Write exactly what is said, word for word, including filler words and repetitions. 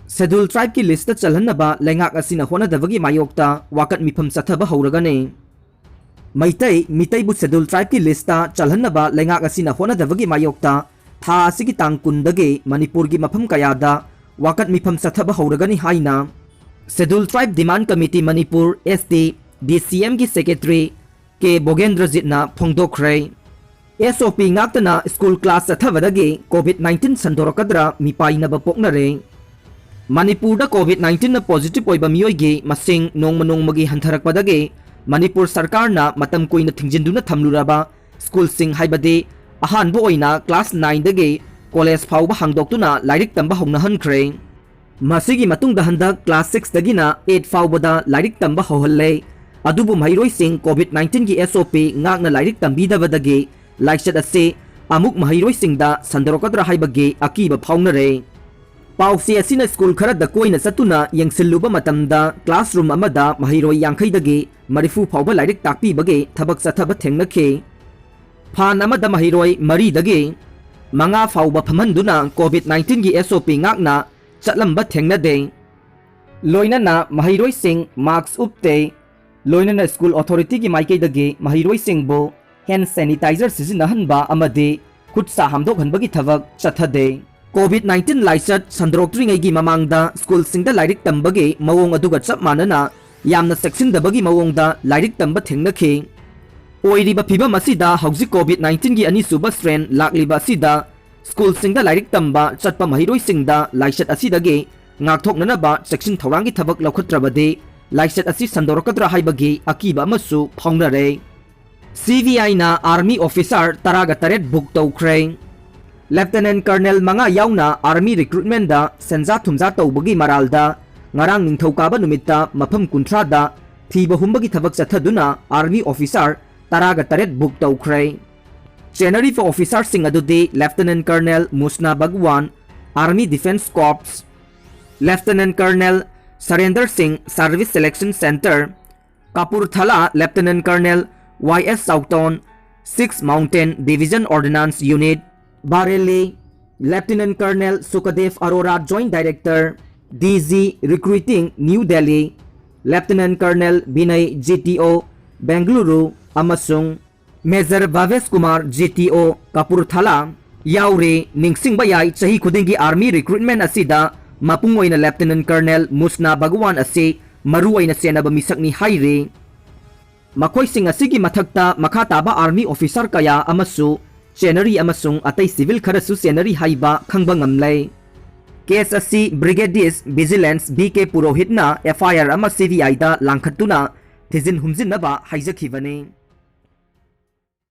Schedule Tribeꯀꯤ listꯇ ꯆꯜꯍꯟꯅꯕ ꯂꯩꯉꯥꯛ ꯑꯁꯤꯅ ꯍꯣꯠꯅꯗꯕꯒꯤ ꯃꯥꯌꯣꯛꯇ ꯋꯥꯀꯠ ꯃꯤꯐꯝ ꯆꯠꯊꯕ ꯍꯧꯔꯒꯅꯤ꯫ ꯃꯩꯇꯩ, ꯃꯤꯇꯩꯕꯨ Schedule Tribeꯀꯤ listꯇ ꯆꯜꯍꯟꯅꯕ ꯂꯩꯉꯥꯛ ꯑꯁꯤꯅ ꯍꯣꯠꯅꯗꯕꯒꯤ ꯃꯥꯌꯣꯛꯇ ꯊꯥ ꯑꯁꯤꯒꯤ ꯇꯥꯡ ꯀꯨꯟꯗꯒꯤ ꯃꯅꯤꯄꯨꯔꯒꯤ ꯃꯐꯝ ꯀꯌꯥꯗ ꯋꯥꯀꯠ ꯃꯤꯐꯝ ꯆꯠꯊꯕ ꯍꯧꯔꯒꯅꯤ ꯍꯥꯏꯅ Schedule Tribe Demand Committee Manipur, S T, D C Mꯒꯤ secretary ꯀꯦ ꯚꯣꯒꯦꯟꯗ꯭ꯔꯖꯤꯠꯅ ꯐꯣꯡꯗꯣꯛꯈ꯭ꯔꯦ꯫ S O P ꯉꯥꯛꯇꯅ school class ꯆꯠꯊꯕꯗꯒꯤ COVID nineteen ꯁꯟꯗꯣꯔꯛꯀꯗ꯭ꯔꯥ ꯃꯤꯄꯥꯏꯅꯕ ꯄꯣꯛꯅꯔꯦ꯫ ꯃꯅꯤꯄꯨꯔꯗ COVID nineteenꯅ positive ꯑꯣꯏꯕ ꯃꯤꯑꯣꯏꯒꯤ ꯃꯁꯤꯡ ꯅꯣꯡꯃ ꯅꯣꯡꯃꯒꯤ ꯍꯟꯊꯔꯛꯄꯗꯒꯤ ꯃꯅꯤꯄꯨꯔ ꯁꯔꯀꯥꯔꯅ ꯃꯇꯝ ꯀꯨꯏꯅ ꯊꯤꯡꯖꯤꯟꯗꯨꯅ ꯊꯝꯂꯨꯔꯕ schoolꯁꯤꯡ, ꯍꯥꯏꯕꯗꯤ ꯑꯍꯥꯟꯕ ꯑꯣꯏꯅ class nineꯗꯒꯤ college ꯐꯥꯎꯕ ꯍꯥꯡꯗꯣꯛꯇꯨꯅ ꯂꯥꯏꯔꯤꯛ ꯇꯝꯕ ꯍꯧꯅꯍꯟꯈ꯭ꯔꯦ꯫ ꯃꯁꯤꯒꯤ ꯃꯇꯨꯡꯗ ꯍꯟꯗꯛ class sixꯇꯒꯤꯅ eight ꯐꯥꯎꯕꯗ ꯂꯥꯏꯔꯤꯛ ꯇꯝꯕ ꯍꯧꯍꯜꯂꯦ꯫ ꯑꯗꯨꯕꯨ ꯃꯍꯩꯔꯣꯏꯁꯤꯡ COVID nineteenꯒꯤ S O P ꯉꯥꯛꯅ ꯂꯥꯏꯔꯤꯛ ꯇꯝꯕꯤꯗꯕꯗꯒꯤ ꯂꯥꯏꯆꯠ ꯑꯁꯤ ꯑꯃꯨꯛ ꯃꯍꯩꯔꯣꯏꯁꯤꯡꯗ ꯁꯟꯗꯣꯔꯛꯀꯗ꯭ꯔꯥ ꯍꯥꯏꯕꯒꯤ ꯑꯀꯤꯕ ꯐꯥꯎꯅꯔꯦ꯫ ꯄꯥꯎꯆꯦ ꯑꯁꯤꯅ school ꯈꯔꯗ ꯀꯣꯏꯅ ꯆꯠꯇꯨꯅ ꯌꯦꯡꯁꯤꯜꯂꯨꯕ ꯃꯇꯝꯗ classroom ꯑꯃꯗ ꯃꯍꯩꯔꯣꯏ ꯌꯥꯡꯈꯩꯗꯒꯤ ꯃꯔꯤꯐꯨ ꯐꯥꯎꯕ ꯂꯥꯏꯔꯤꯛ ꯇꯥꯛꯄꯤꯕꯒꯤ ꯊꯕꯛ ꯆꯠꯊꯕ ꯊꯦꯡꯅꯈꯤ꯫ ꯐꯥꯟ ꯑꯃꯗ ꯃꯍꯩꯔꯣꯏ ꯃꯔꯤꯗꯒꯤ ꯃꯉꯥ ꯐꯥꯎꯕ ꯐꯝꯍꯟꯗꯨꯅ COVID nineteenꯒꯤ S O P ꯉꯥꯛꯅ ꯆꯠꯂꯝꯕ ꯊꯦꯡꯅꯗꯦ꯫ ꯂꯣꯏꯅꯅ ꯃꯍꯩꯔꯣꯏꯁꯤꯡ mask ꯎꯞꯇꯦ꯫ ꯂꯣꯏꯅꯅ school authorityꯒꯤ ꯃꯥꯏꯀꯩꯗꯒꯤ ꯃꯍꯩꯔꯣꯏꯁꯤꯡꯕꯨ hand sanitizer ꯁꯤꯖꯤꯟꯅꯍꯟꯕ ꯑꯃꯗꯤ ꯈꯨꯠ ꯁꯥ ꯍꯥꯝꯗꯣꯛꯍꯟꯕꯒꯤ ꯊꯕꯛ ꯆꯠꯊꯗꯦ꯫ COVID nineteen ꯂꯥꯏꯆꯠ ꯁꯟꯗꯣꯔꯛꯇ꯭ꯔꯤꯉꯩꯒꯤ ꯃꯃꯥꯡꯗ schoolꯁꯤꯡꯗ ꯂꯥꯏꯔꯤꯛ ꯇꯝꯕꯒꯤ ꯃꯑꯣꯡ ꯑꯗꯨꯒ ꯆꯞ ꯃꯥꯟꯅꯅ ꯌꯥꯝꯅ ꯆꯦꯛꯁꯤꯟꯗꯕꯒꯤ ꯃꯑꯣꯡꯗ ꯂꯥꯏꯔꯤꯛ ꯇꯝꯕ ꯊꯦꯡꯅꯈꯤ꯫ ꯑꯣꯏꯔꯤꯕ ꯐꯤꯚꯝ ꯑꯁꯤꯗ ꯍꯧꯖꯤꯛ COVID nineteenꯒꯤ ꯑꯅꯤꯁꯨꯕ strain ꯂꯥꯛꯂꯤꯕ ꯑꯁꯤꯗ schoolꯁꯤꯡꯗ ꯂꯥꯏꯔꯤꯛ ꯇꯝꯕ ꯆꯠꯄ ꯃꯍꯩꯔꯣꯏꯁꯤꯡꯗ ꯂꯥꯏꯆꯠ ꯑꯁꯤꯗꯒꯤ ꯉꯥꯛꯊꯣꯛꯅꯅꯕ ꯆꯦꯛꯁꯤꯟ ꯊꯧꯔꯥꯡꯒꯤ ꯊꯕꯛ ꯂꯧꯈꯠꯇ꯭ꯔꯕꯗꯤ ꯂꯥꯏꯆꯠ ꯑꯁꯤ ꯁꯟꯗꯣꯔꯛꯀꯗ꯭ꯔꯥ ꯍꯥꯏꯕꯒꯤ ꯑꯀꯤꯕ ꯑꯃꯁꯨ ꯐꯥꯎꯅꯔꯦ꯫ CBIꯅ army officer ꯇꯔꯥꯒ ꯇꯔꯦꯠ book ꯇꯧꯈ꯭ꯔꯦ꯫ Lieutenant Colonel ꯃꯉꯥ ꯌꯥꯎꯅ army recruitmentꯗ ꯁꯦꯟꯖꯥ ꯊꯨꯝꯖꯥ ꯇꯧꯕꯒꯤ ꯃꯔꯥꯜꯗ ꯉꯔꯥꯡ ꯅꯤꯡꯊꯧꯀꯥꯕ ꯅꯨꯃꯤꯠꯇ ꯃꯐꯝ ꯀꯨꯟꯊ꯭ꯔꯥꯗ ꯊꯤꯕ ꯍꯨꯝꯕꯒꯤ ꯊꯕꯛ ꯆꯠꯊꯗꯨꯅ army officer ꯇꯔꯥꯒ ꯇꯔꯦꯠ book ꯇꯧꯈ꯭ꯔꯦ꯫ ꯆꯦꯟꯅꯔꯤꯕ officerꯁꯤꯡ ꯑꯗꯨꯗꯤ Lieutenant Colonel ꯃꯨꯁꯅꯥ ꯚꯒꯋꯥꯟ, Army Defence Corps, Lieutenant Colonel surrender ꯁꯤꯡ, Service Selection Centre, ꯀꯥꯄꯨꯔꯊꯂꯥ Lieutenant Colonel Y S ꯆꯥꯎꯇꯣꯟ, Six Mountain Division Ordnance Unit, ꯕꯥꯔꯦꯂꯤ Lieutenant Colonel ꯁꯨꯀꯗꯦꯕ ꯑꯔꯣꯔꯥ, Joint Director, D G Recruiting New Delhi, Lieutenant Colonel Binay G T O Bengaluru ꯑꯃꯁꯨꯡ Major Bhavesh Kumar G T O Kapurthala ꯌꯥꯎꯔꯤ꯫ ꯅꯤꯡꯁꯤꯡꯕ ꯌꯥꯏ, ꯆꯍꯤ ꯈꯨꯗꯤꯡꯒꯤ army recruitment ꯑꯁꯤꯗ ꯃꯄꯨꯡ ꯑꯣꯏꯅ Lieutenant Colonel ꯃꯨꯁꯅꯥ ꯚꯒꯋꯥꯟ ꯑꯁꯤ ꯃꯔꯨ ꯑꯣꯏꯅ ꯆꯦꯟꯅꯕ ꯃꯤꯁꯛꯅꯤ ꯍꯥꯏꯔꯤ꯫ ꯃꯈꯣꯏꯁꯤꯡ ꯑꯁꯤꯒꯤ ꯃꯊꯛꯇ ꯃꯈꯥ ꯇꯥꯕ army officer ꯀꯌꯥ ꯑꯃꯁꯨ ꯆꯦꯟꯅꯔꯤ ꯑꯃꯁꯨꯡ ꯑꯇꯩ civil ꯈꯔꯁꯨ ꯆꯦꯟꯅꯔꯤ ꯍꯥꯏꯕ ꯈꯪꯕ ꯉꯝꯂꯦ꯫ Case ꯑꯁꯤ Brigadier Vigilance B K ꯄꯨꯔꯣꯍꯤꯠꯅ F I R ꯑꯃ C B I ꯗ ꯂꯥꯡꯈꯠꯇꯨꯅ ꯊꯤꯖꯤꯟ ꯍꯨꯝꯖꯤꯟꯅꯕ ꯍꯥꯏꯖꯈꯤꯕꯅꯤ꯫